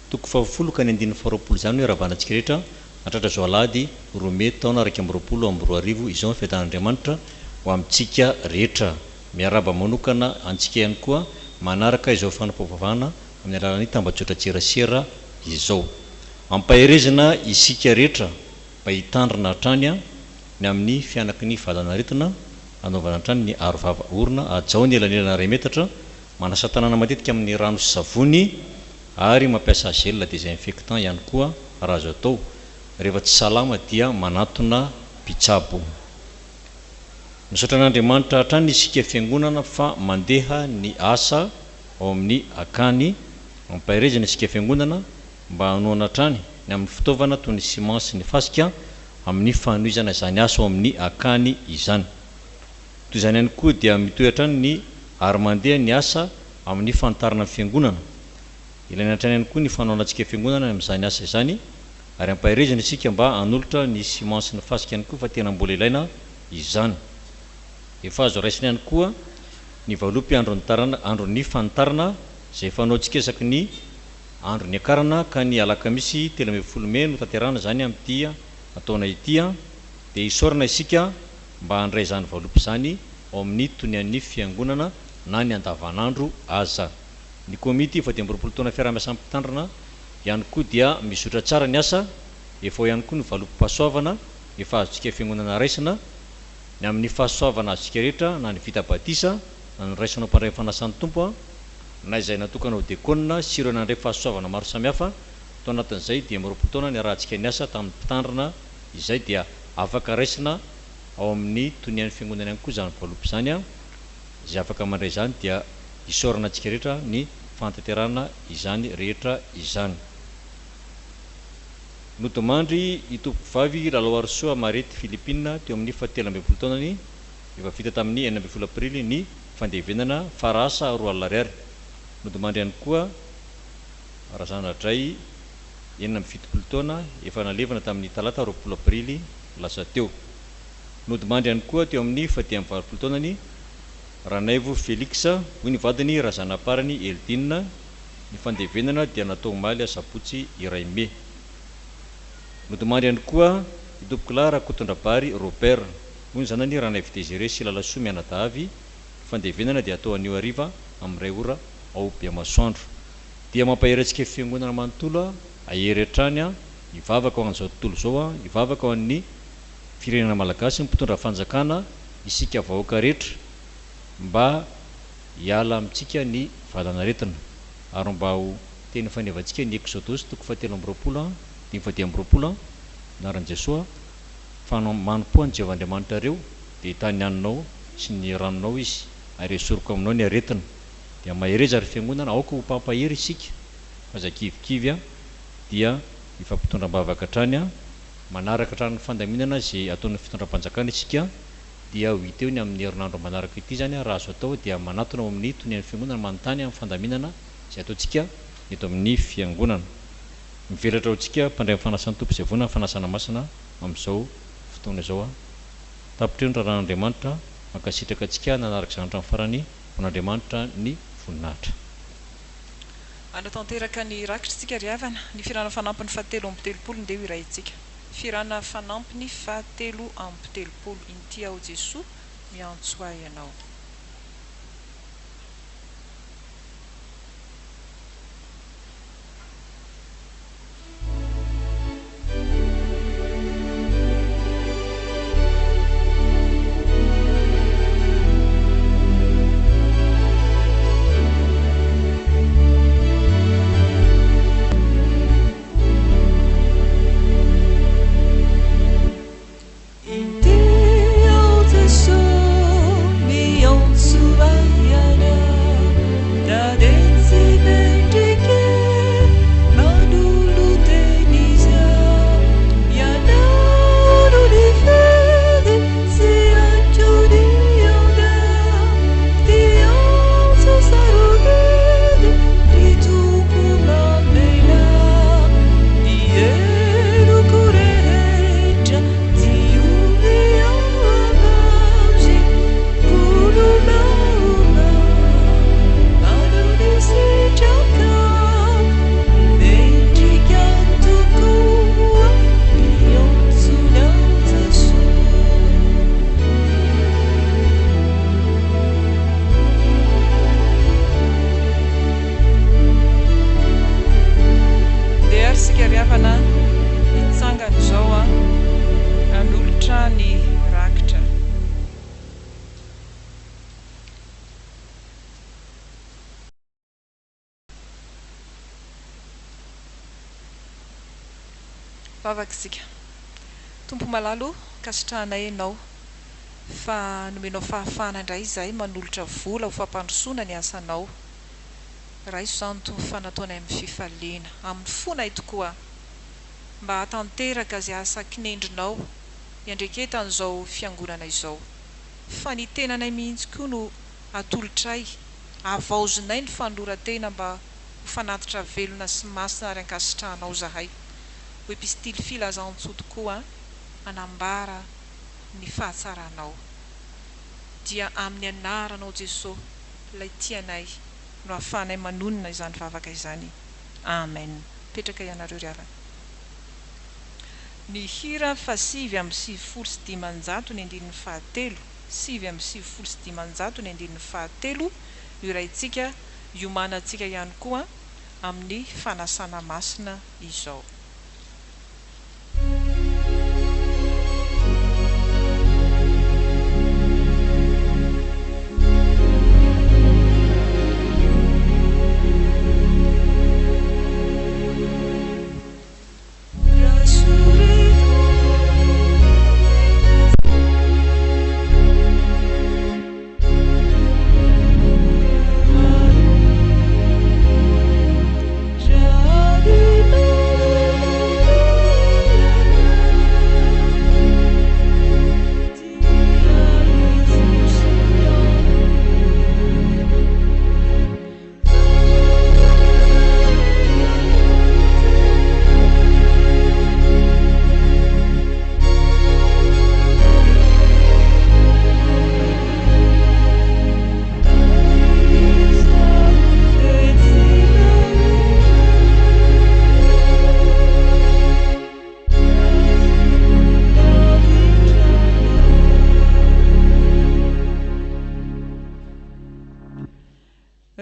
toko fahafolo ka ny andininy faharoapolo izany hoe ravana antsika rehetra hatratra izao alahady roa mey taona 2021 izao ny fiadanan'Andriamanitra ho amintsika rehetra. Miarahaba manokana antsika ihany koa manaraka izao fanompoam-pivavahana amin'ny alalan'ny tambajotran-tserasera izao. Ampaherezina isika rehetra mba hitandrina hatrany ny amin'ny fihanaky ny valanaretina, anaovana hatrany ny aro vava orona, hajao ny elanelana iray metatra, manasa tanana matetika amin'ny rano sy savony ary mampiasa gel désinfectant ihany koa raha azo atao. Rehefa tsy salama dia manatona mpitsabo. Misaotra an'Andriamanitra hatrany isika fiangonana fa mandeha ny asa ao amin'ny akany. Ampaherezina isika fiangonana mba hanohana hatrany ny amin'ny fitaovana toy ny ciment sy ny fasika amin'ny fanohizana izany asa ao amin'ny akany izany. Toy izany ihany koa dia mitohy hatrany ny ary mandeha ny asa amin'ny fanitarana ny fiangonana. Ilaina hatrany ihany koa ny fanohanantsika fiangonana amin'izany asa izany ary ampaherezina isika mba hanolotra ny ciment sy ny fasika ihany koa fa tena mbola ilaina izany. Efa azo raisina ihany koa ny valopy andron'ny tarana andron'ny fanitarana izay fanaontsika isaky ny andro niakarana ka ny alakamisy 13 mey no tanterahana izany amin'ity taona ity dia isaorana isika mba handray izany valopy izany ao amin'ny tonian'ny fiangonana na ny andavanandro aza. Ny komity 24 taona fiaraha-miasan'ny mpitandrina ihany koa dia mizotra tsara ny asa, efa ao ihany koa ny valopim-pahasoavana efa azontsika fiangonana raisina, ny amin'ny fahasoavana azontsika rehetra na ny vita batisa na ny raisina ho mpandray ny fanasan'ny Tompo na izay natokana ho dekona sy ireo nandray fahasoavana maro samihafa tao anatin'izay 25 taona niarahantsika niasa tamin'ny mpitandrina izay dia afaka raisina ao amin'ny tonian'ny fiangonana ihany koa izany valopy izany. Izay afaka mandray izany dia isaorana antsika rehetra ny fahantanterahana izany rehetra izany. Nodimandry i Tompokovavy Lalaoarisoa Marety Philippine teo amin'ny faha 13 taonany, efa vita tamin'ny 16 aprily ny fandevenana farasa 20 ariary. Nodimandry ihany koa Razanadray 76 taona, efa nalevina tamin'ny talata 20 aprily lasa teo. Nodimandry ihany koa teo amin'ny fahadimy amby taonany Ranaivo Félix, hoy ny vadiny Razanaparany Eldine. Ny fandevenana dia natao omaly asabotsy 1 mey. Nodimandry ihany koa Itompokolahy Rakotondrabary Robert, hoy ny zanany Ranaivo Désiré sy Lalasoa mianadahy. Ny fandevenana dia atao anio hariva amin'ny 1 ora ao Bemasoandro. Dia mampahery antsika fiangonana manontolo hahery hatrany hivavaka ho an'izao tontolo izao, hivavaka ho an'ny firenena malagasy, ny mpitondra fanjakana, isika vahoaka rehetra, mba hiala amintsika ny valanaretina. Ary mba ho teny fanevantsika ny Eksodosy toko fahatelo amby roapolo andininy fahadimy amby roapolo, anaran'i Jesoa, fa manompoa an'i Jehovah Andriamanitrareo, dia hitahy ny haninao sy ny ranonao Izy, ary hesoriko aminao ny aretina. Dia mahereza ry fiangonana, aoka ho mpampahery isika, fa aza kivikivy, dia hifampitondra am-bavaka hatrany, manaraka hatrany ny fandaminana izay ataon'ny fitondram-panjakana isika, dia ho hita eo ny amin'ny herinandro manaraka ity izany. Raha azo atao dia manatona ao amin'ny tonian'ny fiangonana manontany amin'ny fandaminana izay ataontsika eto amin'ny fiangonana. Mivelatra ho antsika mpandray ny fanasan'ny Tompo izay vonona ny fanasana masina amin'izao fotoana izao. Tapitra eo ny raharahan'Andriamanitra. Mankasitraka antsika nanaraka izany hatramin'ny farany. Ho an'Andriamanitra ny voninahitra. Hanatanteraka ny rakitra isika ry havana. Ny fihirana fanampiny fahatelo amby telopolo ndeha ho hirahintsika. Fihirana fanampiny fahatelo amby telopolo, Inty aho Jesoa, miantso ahy Ianao. Inty aho Jesoa miantso ahy Ianao na dia tsy mendrika manolo-tena izaho. Ianao no nifidy tsy haiko ny handà ty antso sarobidy, ry Tompo mamelà ny heloko rehetra diovy havaozy. Olo-baovao manao ny sitrakao, mendrika tokoa ny antsonao Jesoa. Ndeha ary isika ry havana hitsangana izao hanolotra ny rakitra. Vavaka isika. Tompo malala o, ankasitrahanay Ianao fa nomenao fahafahana indray izahay manolotra vola ho fampandrosoana ny asanao. Raiso izany Tompo fa nataonay amin'ny fifaliana, amin'ny fonay tokoa, mba hahatanteraka izay asa kinendrinao hiandreketan'izao fiangonana izao. Fa ny tenanay mihitsy koa no atolotray, havaozinay ny fanoloran-tena mba ho fanatitra velona sy masina ary ankasitrahanao izahay. Ho epistily filazantsoa tokoa hanambara ny fahatsaranao. Dia amin'ny anaranao Jesoa ilay tianay no ahafahanay manonona izany vavaka izany. Amen. Mipetraka ianareo ry havana. Ny hira faha-599 ny andininy fahatelo, 599 ny andininy fahatelo no iraintsika hiomanantsika ihany koa amin'ny fanasana masina izao.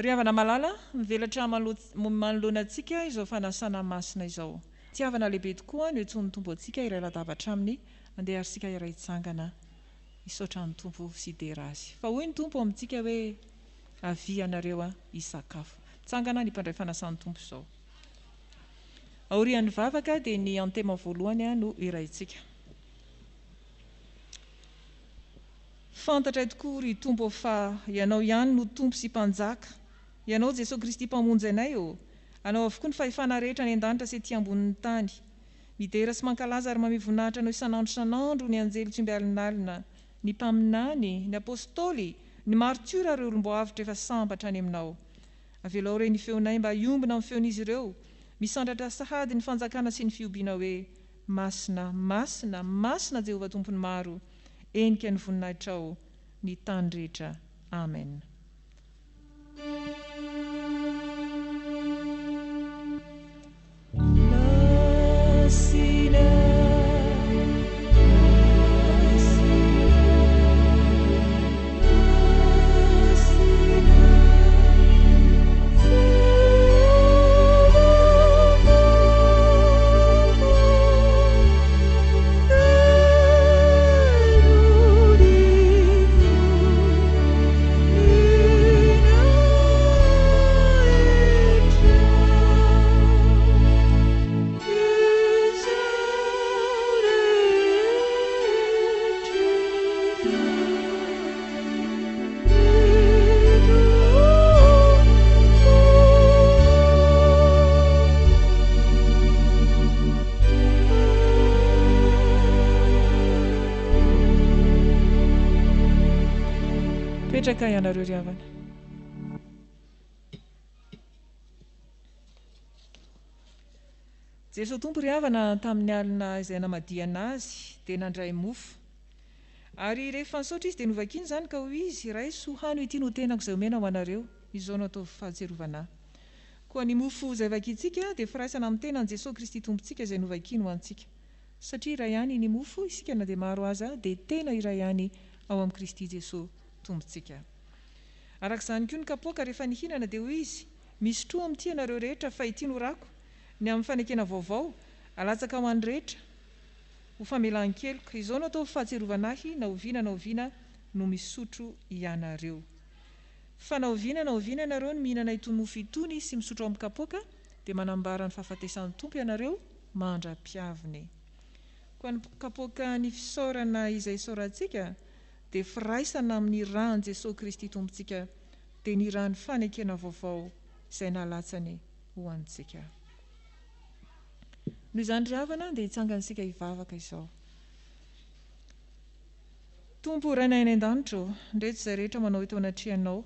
Ry havana malala, mivelatra manoloana antsika izao fanasana masina izao. Fitiavana lehibe tokoa no iantsoan'ny Tompo antsika hiray latabatra aminy, andeha ary isika hiray hitsangana hisaotra ny Tompo sy hidera Azy. Fa hoy ny Tompo amintsika hoe, Avia ianareo hisakafo. Mitsangana ny mpandray fanasan'ny Tompo izao. Aorian'ny vavaka dia ny antema voalohany no hiraintsika. Fantatray tokoa ry Tompo ô fa Ianao ihany no Tompo sy Mpanjaka, Ianao Jesoa Kristy Mpamonjy anay ô! Anao avokoa ny fahefana rehetra any an-danitra sy ety ambonin'ny tany. Midera sy mankalaza ary mamehy voninahitra Anao isan'andro isan'andro ny anjely tsy omby alinalina, ny mpaminany, ny apostoly, ny martiora ary ireo olom-boavotra efa sambatra any Aminao. Avelao re ny feonay mba hiombona amin'ny feon'izy ireo, misandratra sahady ny fanjakana sy ny fihobiana hoe, Masina, masina, masina Jehovah Tompon'ny maro, henika ny voninahitrao ny tany rehetra. Amen. Mipetraka ianareo ry havana. Jesoa Tompo ry havana tamin'ny alina izay namadihana Azy dia nandray mofo. Ary rehefa nisaotra Izy dia novakiny izany ka hoy Izy, Raiso, hano ity no tenako izay omena ho anareo, izao no ataovy fahatsiarovana Ahy. Koa ny mofo izay vakintsika dia firaisana amin'ny tenan'i Jesoa Kristy Tompontsika izay novakiny ho antsika. Satria iray ihany ny mofo, isika na dia maro aza dia tena iray ihany ao amin'i Kristy Jesoa Tompontsika. Araka izany koa ny kapoaka rehefa nihinana dia hoy Izy, Misotroa amin'ity ianareo rehetra fa ity no rako, ny amin'ny fanekena vaovao, alatsaka ho an'ny rehetra, ho famelan-keloka. Izao no ataovy fahatsiarovana Ahy na oviana na oviana no misotro ianareo. Fa na oviana na oviana ianareo no mihinana itony mofo itony sy misotro ao amin'ny kapoaka, dia manambara ny fahafatesan'ny Tompo ianareo mandra-piaviny. Koa ny kapoaka ny fisaorana izay isaorantsika dia firaisana amin'ny ran'i Jesoa Kristy Tompontsika, dia ny ran'ny fanekena vaovao izay nalatsany ho antsika. Noho izany ry havana dia hitsangana isika hivavaka izao. Tompo Rainay any an-danitra ô, ndreto izay rehetra manao eto anatrehanao,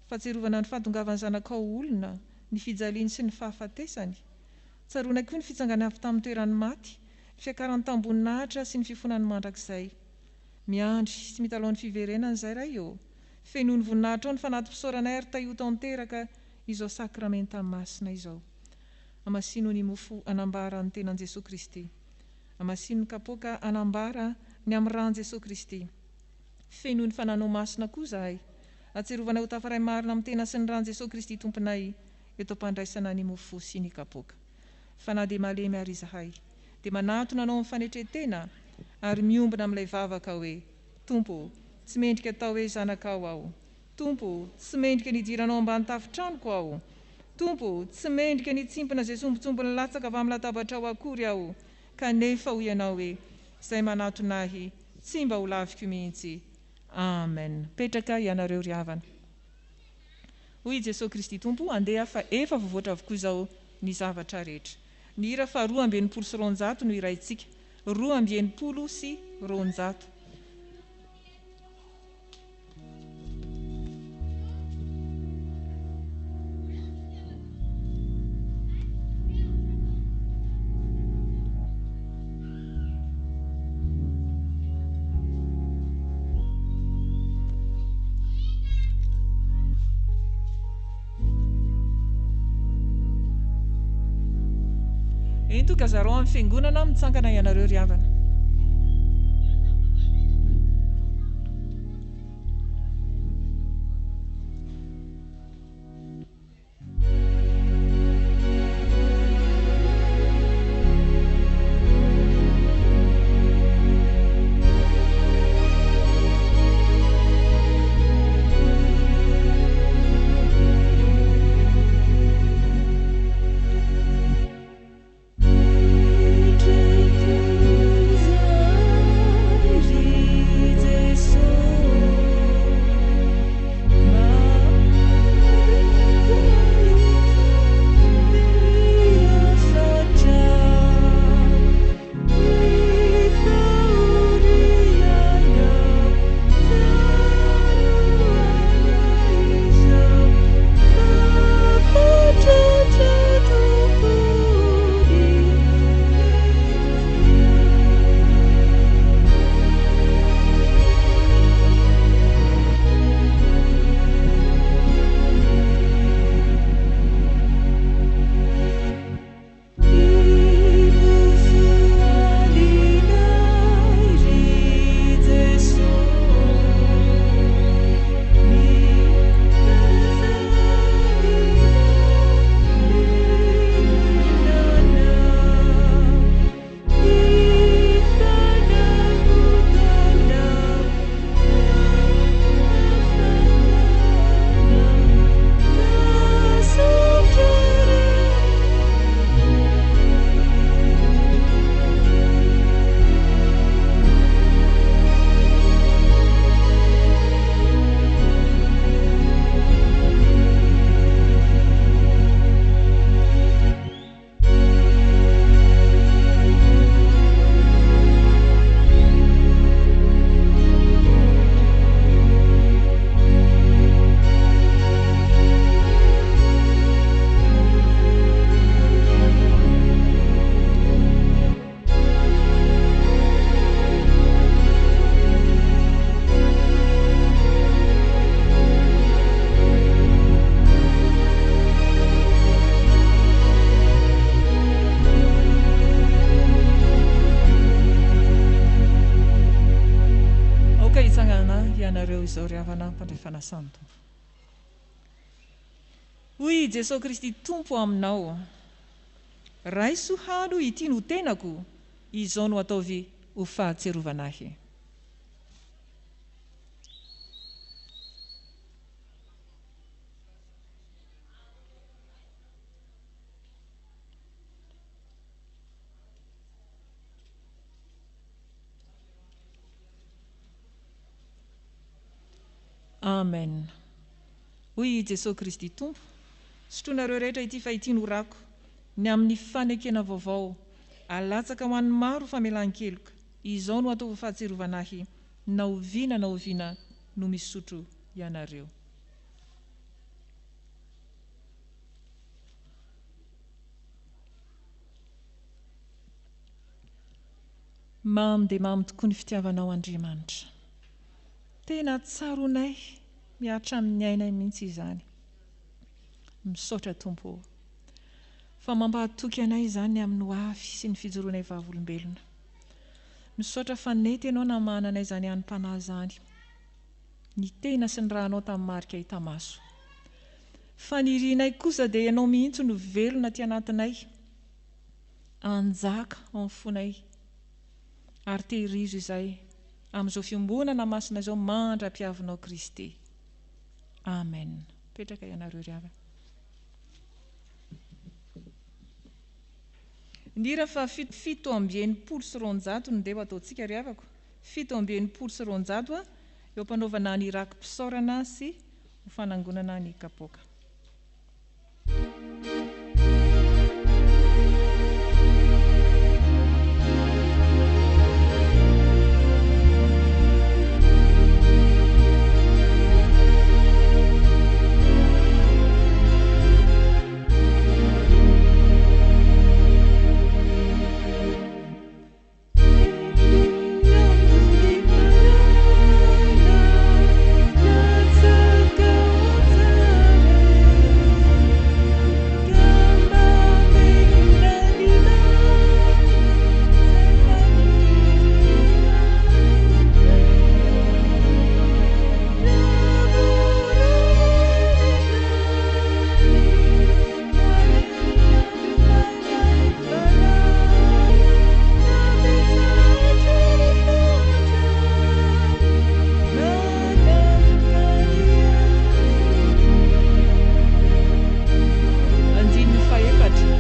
fahatsiarovana ny fahatongavan'ny Zanakao ho olona, ny fijaliany sy ny fahafatesany. Tsaroana koa ny fitsanganany avy tamin'ny toeran'ny maty, ny fiakarany tamim-boninahitra sy ny fifonany mandrakizay. Miandry sy mitalaho ny fiverenany izay Ray ô. Fenoy ny voninahitrao ny fanati-pisaoranay ary tahio tanteraka izao sakramenta masina izao. Hamasino ny mofo hanambara ny tenan'i Jesoa Kristy. Hamasino ny kapoaka hanambara ny amin'ny ran'i Jesoa Kristy. Fenoy ny Fananao Masina koa izahay. Ahatsiarovanay ho tafaray marina amin'ny tena sy ny ran'i Jesoa Kristy Tomponay eto am-pandraisana ny mofo sy ny kapoaka. Fa na dia malemy ary izahay, dia manatona Anao amin'ny fanetren-tena ary miombona amin'ilay vavaka hoe, Tompo ô, tsy mendrika atao hoe zanakao aho. Tompo o, tsy mendrika ny hidiranao ambany tafon-tranoko aho. Tompo o, tsy mendrika ny hitsimpona izay sombintsombiny latsaka avy amin'ny latabatrao akory aho, kanefa hoy Ianao hoe, Izay manatona Ahy, tsy mba ho laviko mihitsy. Amen. Mipetraka ianareo ry havana. Hoy i Jesoa Kristy Tompo, Andeha fa efa voavoatra avokoa izao ny zavatra rehetra. Ny hira faha 262 no hiraintsika. 262. Ento ka zarao amin'ny fiangonana mitsangana ianareo ry havana. Mitsangana ianareo izao ry havana mpandray fanasan'ny Tompo. Hoy i Jesoa Kristy Tompo aminao, Raiso hano ity no tenako, izao no ataovy ho fahatsiarovana Ahy. Amen. Hoy i Jesoa Kristy Tompo, Sotroinareo rehetra ity fa ity no rako, ny amin'ny fanekena vaovao, alatsaka ho an'ny maro ho famelan-keloka. Izao no ataovy ho fahatsiarovana Ahy, na oviana na oviana no misotro ianareo. Mamy dia mamy tokoa ny fitiavanao Andriamanitra. Tena tsaroanay mihatra amin'ny ainay mihitsy izany. Misaotra Tompo ô. Fa mampahatoky anay izany ny amin'ny ho avy sy ny fijoroanay vavolombelona. Misaotra fa nety Ianao namahana anay izany hanim-panahy izany. Ny tena sy ny rànao tamin'ny marika hita maso. Fanirianay kosa dia Ianao mihitsy no velona aty anatinay. Hanjaka ao amin'ny fonay. Ary tehirizo izay amin'izao fiombonana masina izao mandra-piavinao Kristy. Amen. Mipetraka ianareo ry havana. Ny hira faha 267 no ndeha ho ataontsika ry havako. 267 a, eo am-panaovana ny raki-pisaorana sy ho fanangonana ny kapoaka. Andininy fahefatra.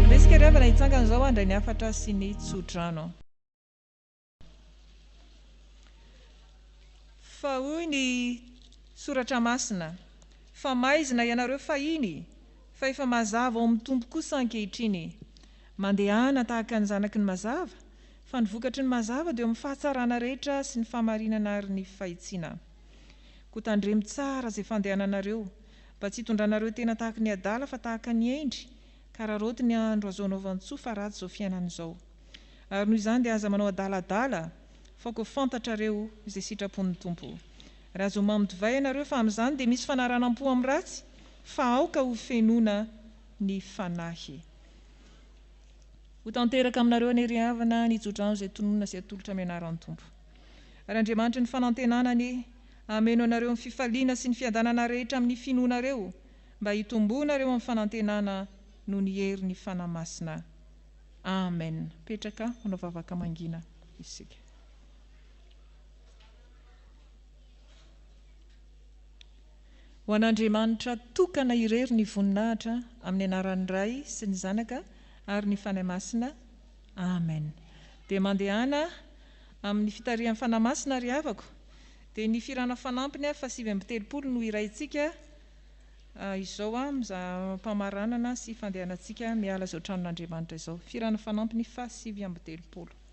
Andeha isika ry havana hitsangana izao handray ny hafatra sy ny tsodrano. Fa hoy ny Soratra Masina, Fa maizina ianareo fahiny, fa efa mazava ao amin'ny Tompo kosa ankehitriny. Mandehana tahaka ny zanaky ny mazava, fa ny vokatry ny mazava dia eo amin'ny fahatsarana rehetra sy ny fahamarinana ary ny fahitsiana. Koa tandremo tsara izay fandehananareo, mba tsy hitondranareo tena tahaka ny adala fa tahaka ny hendry, ka raraoty ny andro azo anaovan-tsoa fa ratsy izao fiainana izao. Ary noho izany dia aza manao adaladala, fa koa fantatrareo izay sitrapon'ny Tompo. Ary aza ho mamo divay ianareo, fa amin'izany dia misy fanaranam-po amin'ny ratsy, fa aoka ho fenoina ny Fanahy. Ho tanteraka aminareo anie ry havana ny tsodrano izay tononina sy atolotra amin'ny anaran'ny Tompo. Ary Andriamanitry ny fanantenana anie hameno anareo amin'ny fifaliana sy ny fiadanana rehetra amin'ny finoanareo, mba hitomboanareo amin'ny fanantenana noho ny herin'ny Fanahy Masina. Amen. Mipetraka manao vavaka mangina isika. Ho an'Andriamanitra tokana irery ny voninahitra amin'ny anaran'ny Ray sy ny Zanaka ary ny Fanahy Masina. Amen. Dia mandehana. Amin'ny fitarihan'ny Fanahy Masina ry havako, dia ny fihirana fanampiny faha-39 no hiraintsika izao amin'izao-pamaranana sy fandehanantsika miala izao tranon'Andriamanitra izao. Fihirana fanampiny faha-39.